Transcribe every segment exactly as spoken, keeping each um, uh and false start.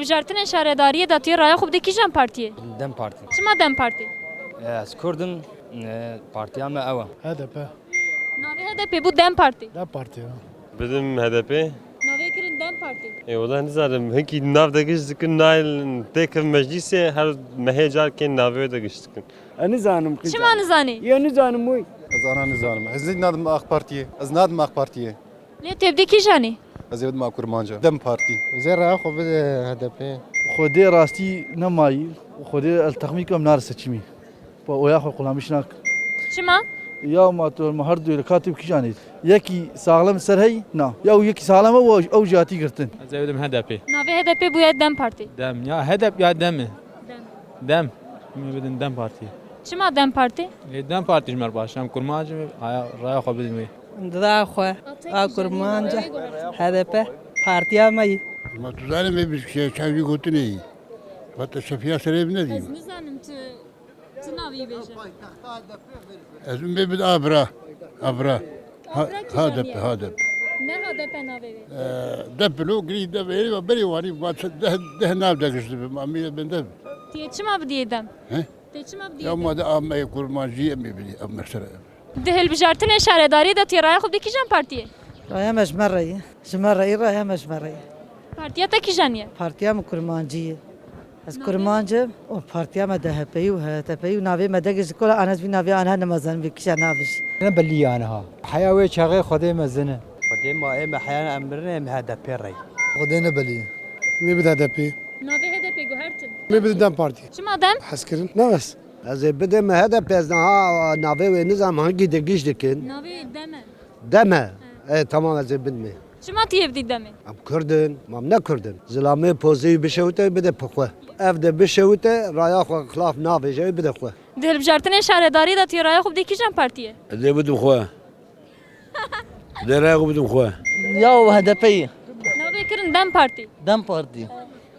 Bijartinên şaredariyê de tu yê raya xwe bidî kîjan partiyê? DEM Partî. Çima DEM Partî? Ez Kurd im, e, partiya me ew e. H D P. Navê H D P bû DEM Partî. DEM Partî ya. Bidim H D P. Navê kirin DEM Partî. Ê wela nizanim, hinkî nav de giş dikin, nayên têkin meclîsê, her mehê carkên navê de giş dikin. Ez nizanim. Çima nizanî? Ya nizanim wî. Ez ana nizanim. Ez nadim AK Partiyê. Ez nadim AK Partiyê. Lê tu yê bidî kîjanê? Ez ê bidim a kurmanca. DEM Partî. Ez ê raya xwe bide H D P. Xwedê rastî nemayî. Xwedê el texmîn kim nare seçimî. Pa oya xwe qulamîş nak. Çima? Ya ma tu ma her du li katê bi kîjanê. Yekî saxlem ser hey na. Ya û yekî saxlem ew ew jî hatî girtin. Ez ê bidim H D P. Navê H D P bûye DEM Partî. DEM ya H D P ya DEM e. DEM. DEM. Min bidim DEM Partî. Çima DEM Partî? Lê DEM Partî ji me baş. Em kurmancî me, aya raya xwe bidin wê. Dida xwe a kurmanca H D P partiya me yî. Ma tu zanî me bi çav jî gotinê yî. Vate şefiya serê bi nedî. Ez nizanim tu tu navî bêje. Ez me bid abra. Abra. Ha, ha dep, ha dep. Ne ha depe navê wê? Dep lo girî dep ê berê wanî va deh deh nav de gişt bi ma mi ben dep. Tiye çima bidiyê dem? He? Tê çima bidiyê dem? Ya ma de am me kurmancî em ê bidî em mesela. Di hilbijartinên şaredariyê de tê raya xwe bidî kîjan partiyê? Raya me ji me re ye. Ji me re ye, raya me ji me re ye. Partiya te kîjan ye? Partiya min kurmancî ye. Ez kurmanc im û partiya me D H P û H D P û navê me degê ji kola an ez vî navê an her nimezanim vê kîja navê jî. Ne belî ye aniha. Heya wê çaxê Xwedê mezin e. Xwedê ma ê me heya em mirin ê em H D P re ye. Xwedê ne belî ye. Mê bide H D P. Navê H D P guhertin. Mê bide dem partî. Çima dem? Hez kirin. Ne ez. Ez ê bidime H D P ez niha navê wê nizam hangî de giş dikin. Navê dem e. Dem e. E tamam ez ê bidimê. Çima tu yê bidî demê? Em Kurd in, ma em ne Kurd in. Zilamê pozê wî bişewite wî bide bi xwe. Ev de bişewite raya xwe xilaf navêje wî bide xwe. Di hilbijartinên şaredariyê de tu yê raya xwe bidî kîjan partiyê? Ez ê bidim xwe. Ez ê raya xwe bidim xwe. Ya û H D P yê. Navê kirin dem partî. Dem partî.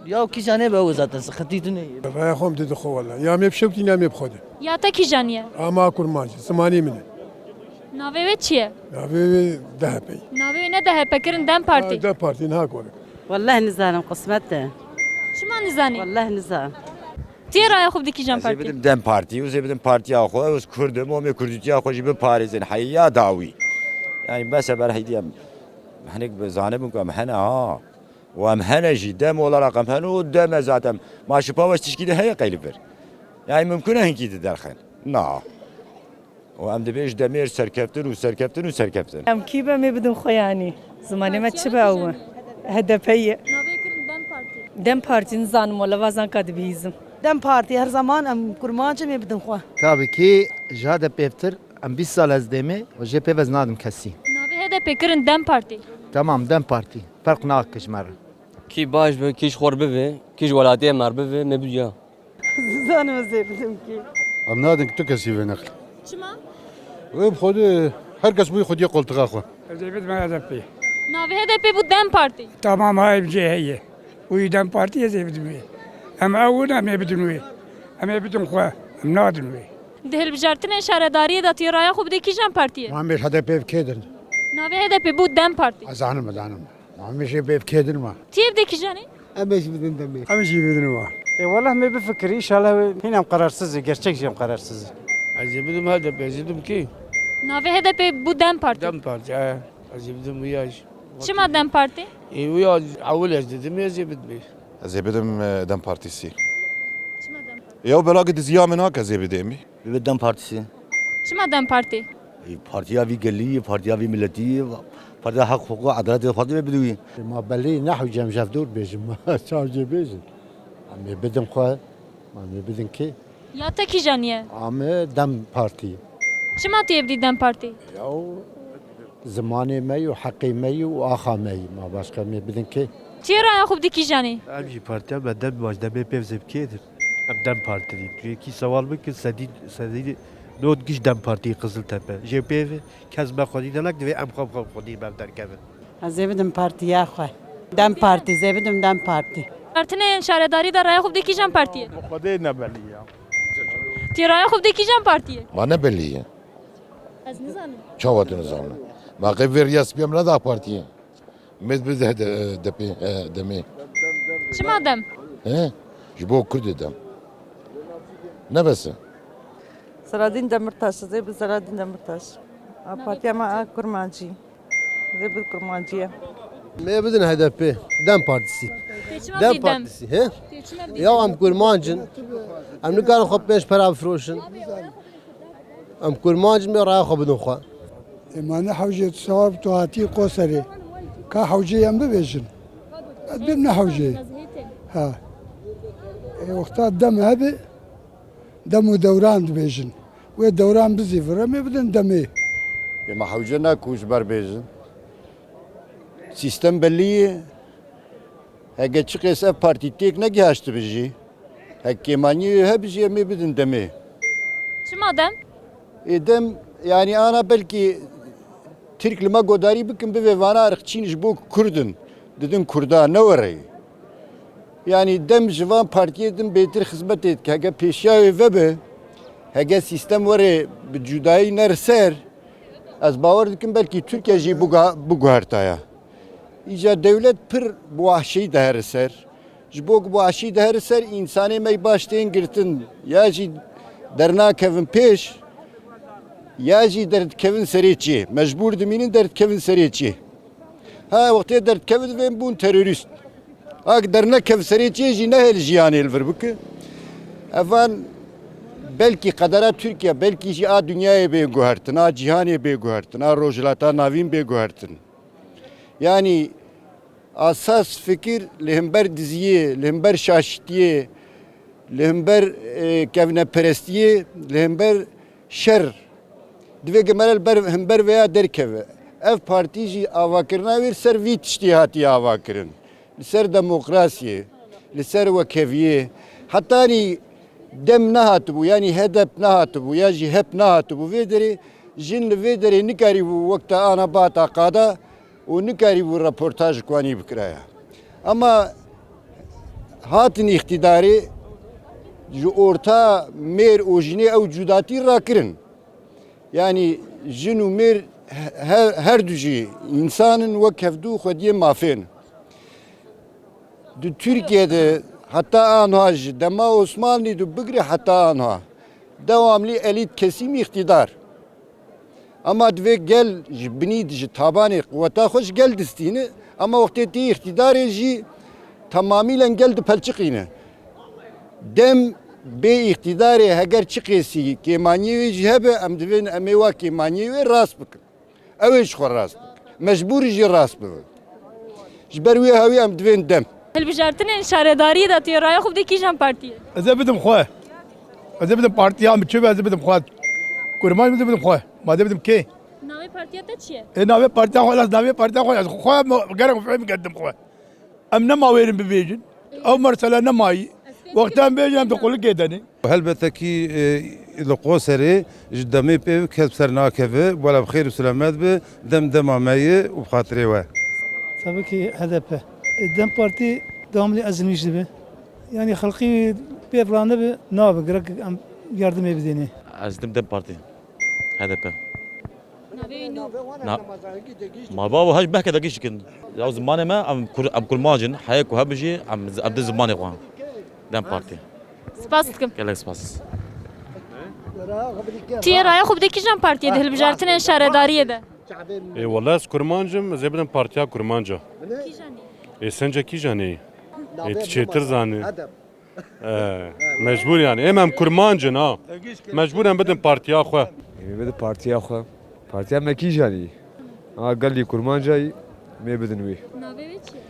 Ya û kîjan ê be ew zaten sıkıntı tu neyê. Raya xwe em didin xwe wele. Ya em ê bi şewtî ne em ê bi xwe de. Ya te kîjan ye? Ama kurmanc, zimanê min e. Navê wê çi ye? Navê wê D H P. Navê wê ne D H P kirin dem partî. Ha, D Partî niha gorik. Welleh nizanim qismet e. Çima nizanî? Welleh nizanim. Tu yê raya xwe bidî kîjan partî? Ez ê bidim dem partî û ez ê bidim partiya xwe. Ez kurd im û em ê kurdîtiya xwe jî biparêzin heya dawî. Yanî bese ber heydiye em hinek zanibin ku em hene ha. Û em hene jî, dem olarak em hene û dem e zaten. Ma şipa we tişkî de heye qey li vir? Yanî mimkun e hinkî di derxin? Na. Û em dibê ji demê serkeftin û serkeftin û serkeftin. Em kî be mê bidin xwe yanî? Zimanê me çi be ew e? H D P ye. Navê kirin dem partî. Dem partî nizanim wele vazan ka dibihîzim. Dem partî her zaman em kurmanc e mê bidin xwe. Tabii ki ji H D P pêvtir em bîst sal ez dêmê û jê pêv ez nadim kesî. Navê H D P kirin dem partî. Tamam dem partî. Ferq nake ji me re. Kî baş be, kî ji xwe re bibe, kî ji welatiyê me re bibe, me bidiya. Zizanim ez ê bidim kî. Em nadin tu kesî vê neqlê. Çima? Wê bi xwe de her kes bûyî xwediyê qoltixa xwe. Ez ê bidim H D P. Navê H D P bû dem partî. Tamam ha ev cê heye. Wî dem partî ez ê bidim wê. Em ew in em ê bidin wê. Em ê bidin xwe. Em nadin wê. Di hilbijartinên şaredariyê de tu yê raya xwe bidî kîjan partiyê? Em ê ji H D P bi kê din? Navê H D P bû dem partî. Ez zanim, ez zanim. Em ê jê bê bi kê din ma? Tu yê bidê kîjanê? Em ê jî bidin demê. Em ê jî bidin ma. E wallah me bifikirî, înşallah hîn em qerarsız e, gerçek jî em qerarsız e. Ez ê bidim H D P, ez ê bidim kî? Navê H D P bû dem partî. Dem partî, e. Ez ê bidim wî ya jî. Çima dem partî? E wî ya ewil ez didim, ez ê bidim. Ez ê bidim e, dem partîsî. Çima dem partî? Ya belagî diziya min nake ez ê bidêmî. Bi dem partîsî. Çima dem partî? Partiya vî gelî, partiya vî miletî, partiya heq, huquq, edaletê de partî me bidûyî. Ma belê nehû cem jev dor bêjim, çav cê bêjin. Em ê bidin xwe, em ê bidin kê? Ya te kîjan ye? Ame dem partî. Çima tu yê bidî dem partî? Ya zimanê me yî û heqê me yî û axa me yî. Ma başka em ê bidin kê? Tu yê raya xwe bidî kîjanê? Em jî partiya me dem baş demê pêv zê bi kê dir. Em dem partî dîn. Jê kî sewal bikin sedî sedî not giş dem partî Qiziltepe. Jê pêv kes me xwedî ne lak divê em xwe bi xwe xwedî bev derkevin. Ez ê bidim partiya xwe. Dem partî, zê bidim dem partî. Partinên şaredarî de raya xwe bidî kîjan partiyê? Xwedê ne belî ya. Tu yê raya xwe bidî kîjan partiyê? Ma ne belî ye. Ez nizanim. Çawa tu nizanim? Ma qey vê riya spî em neda partiyê. Mêd bi de, de, de pê, e, demê. Çima dem? He? Ji bo Kurdê dem. Ne bes e? Selahattin Demirtaş, zê bi Selahattin Demirtaş. A partiya me a Kurmancî. Zê bi Kurmancî ye. Me bidin H D P, DEM Partisi. Tê çima DEM bidî dem? Partisi, he? Tê çima bidî Ya dem? Em Kurmanc in. Em nikarin xwe pênc pera bifroşin. Em Kurmanc in, me raya xwe bidin xwe. Ê ma ne hewce tu sewar tu hatî Qoserê. Ka hewce em bibêjin. Ez bêm ne hewce. Ha. Ê wexta dem hebe, dem û dewran dibêjin. Wê dewran bizî vire, me bidin demê. Ê ma hewce ne ku ji ber bêjin. Sîstem bellî ye. Heke çiqês ev partî têk negihaştibe jî, heke kêmaniyê wê hebe jî em ê bidin demê. Çima dem? Ê dem, yanî ana belkî Tirk li me godarî bikin, bivê vana irqçîn ji bo Kurd in. Didin Kurda, ne were ye. Yanî dem ji van partiyê din bêtir xizmetê dike. Heke pêşiya wê vebe, heke sîstem were bi cudayî nere ser, ez bawer dikim belkî Tirkiye jî biguha-, biguhertaya. Îca dewlet pir bi wahşî dihere ser. Ji bo ku bi wahşî dihere ser, însanê me yî baş tên girtin, ya jî dernakevin pêş, ya jî derdikevin serê çê. Mecbûr dimînin derdikevin serê çê. Ha, wextê derdikevin divên bûn terorîst. Ha, ku dernekev serê çê jî nehêl jiyanê li vir bike. Evan belkî qedera Tirkiye, belkî jî a dinyayê bê guhertin, a cîhanê bê guhertin, a Rojhilata Navîn bê guhertin. Yanî asas fikir li hember diziyê, li hember şaşitiyê, li hember, e, kevneperestiyê, li hember şer. Divê gemere li ber, hember vêya derkeve. Ev partî jî avakirina wê li ser vî tiştî hatiye avakirin. Li ser demokrasiyê, li ser wekheviyê. Hetanî dem nehatibû, yanî HDP nehatibû, ya jî HEP nehatibû vê derê, jin li vê derê nikarîbû wek te ana bata qada û nikarîbû reportaj ji wanî bikiraya. Ema hatin îqtîdarê, ji orta mêr û jinê ew cudatî rakirin. Yanî jin û mêr he-, he-, her du jî însan in, wek hevdu xwediyê mafê ne. Di Tirkiye de heta anha, ji dema Osmanlî de bigire heta anha, dewamlî elît kesîm îqtîdar. Ema divê gel ji binî, ji tabanê quweta xwe ji gel distîne, ema wextê tê îqtîdarê jî temamîlen gel dipelçiqîne. Dem bê îqtîdarê heger çi qêsî kêmaniyê wê jî hebe, em divên em ê wa kêmaniyê wê rast bikin. Ew ê ji xwe rast bike. Mecbûrî jî rast bibe. Ji ber wê hawî em divên dem. Hilbijartinên şaredariyê de tu yê raya xwe bidî kîjan partiyê? Ez ê bidim xwe. Ez ê bidim partiya min çi be, ez ê bidim xwe. Kurmanc ez ê bidim xwe. Ma ez ê bidim kê? Navê partiya te çi ye? Ê navê partiya xwe, ez navê partiya xwe, ez xwe me gerek fêm gedim xwe. Em nema wêrin bibêjin. Ew mersele nemayî. Wexta em bêjin em di qulikê de ne. Helbete kî, e, li Qoserê ji demê pê kes bi ser nakeve, wela bi xêr û silamet be, dem dema me ye û bi xatirê we. Tabii ki H D P. E, DEM Parti devamlı ezilmiş dibe. Yani xelqî pê vilane bi nabe, gerek em yardimê bidêne. Ez dim DEM Parti. H D P. Navê wî nû. Na-, ma bavo hej behke de giş dikin. Ya zimanê me, em kur-, em kurmanc in, heye ku hebijî, em, em di zimanê xwe. DEM Parti. Spas dikim. Gelek spas. Tu yê raya xwe bidî kîjan partiyê de hilbijartinên şaredariyê de? Ê, wele ez kurmanc im, ez ê bidim partiya kurmanca. Kîjanî? Ê, sence kîjanî? Ê, tu çêtir zanî. Ee, mecbûr yani. Em, em kurmanc in ha. Mecbûr em bidin partiya xwe. Em ê bidin partiya xwe. Partiya me kîjanî? Ha, gelî kurmancayî, em ê bidin wî. Navê wê çi ye?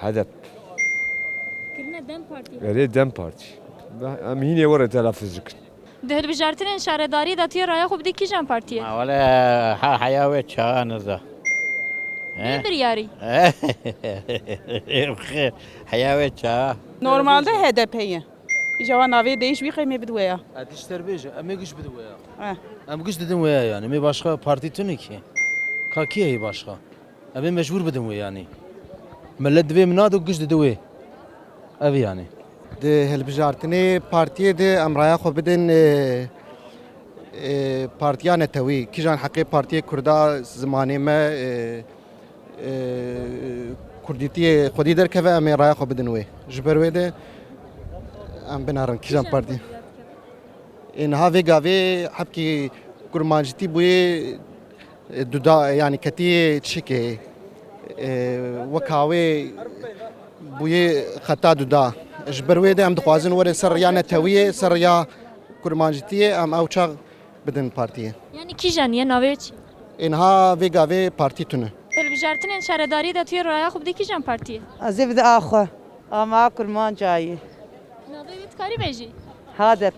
Hedep. Kirine DEM Partî. Erê, DEM Partî. Em hînê were telafuz dikin. Di hilbijartinên şaredarî de tu yê raya xwe bidî kîjan partiyê? Ma wele ha heya wê çawa niza. Bê biryarî. Heya wê çawa. Normalde H D P ye. Îja wa navê değiş wî qey mê bid wê ya. E, tişt ser bêje, em ê giş bid wê ya. Eh. Em giş didin wê ya yani. Mê başka partî tune ki. Ka kî heye başka? Em ê mecbûr bidin wê yanî. Millet divê min nado giş dide wê. Ev yanî. Di hilbijartinê partiyê de em raya xwe bidin, e, e, partiya netewî. Kîjan heqê partiyê Kurda zimanê me, e, e, Kurdîtiyê xwedî derkeve, em ê raya xwe bidin wê. Ji ber wê de em binerin kîjan partî. Ê niha vê gavê hebkî kurmancîtî bûyê, e, duda, yanî ketiyê çikê, e, weka wê bûyê xeta duda. Ji ber wê de em dixwazin werin ser riya netewiyê, ser riya kurmancîtiyê, em ew çax bidin partiyê. Yanî kîjan ye, navê wê çi? Ê niha vê gavê partî tune. Hilbijartinên şaredariyê de tu yê raya xwe bidî kîjan partiyê? Ez ê bide axwe. Ama kurmancayî. Navê wê dikarî bêjî? Hadep.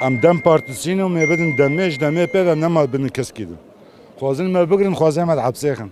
Em dem partisîn û mê bidin demê, ji demê pê de nema bidin keskî din. Xwazin me bigirin, xwazin me di hepsê xin.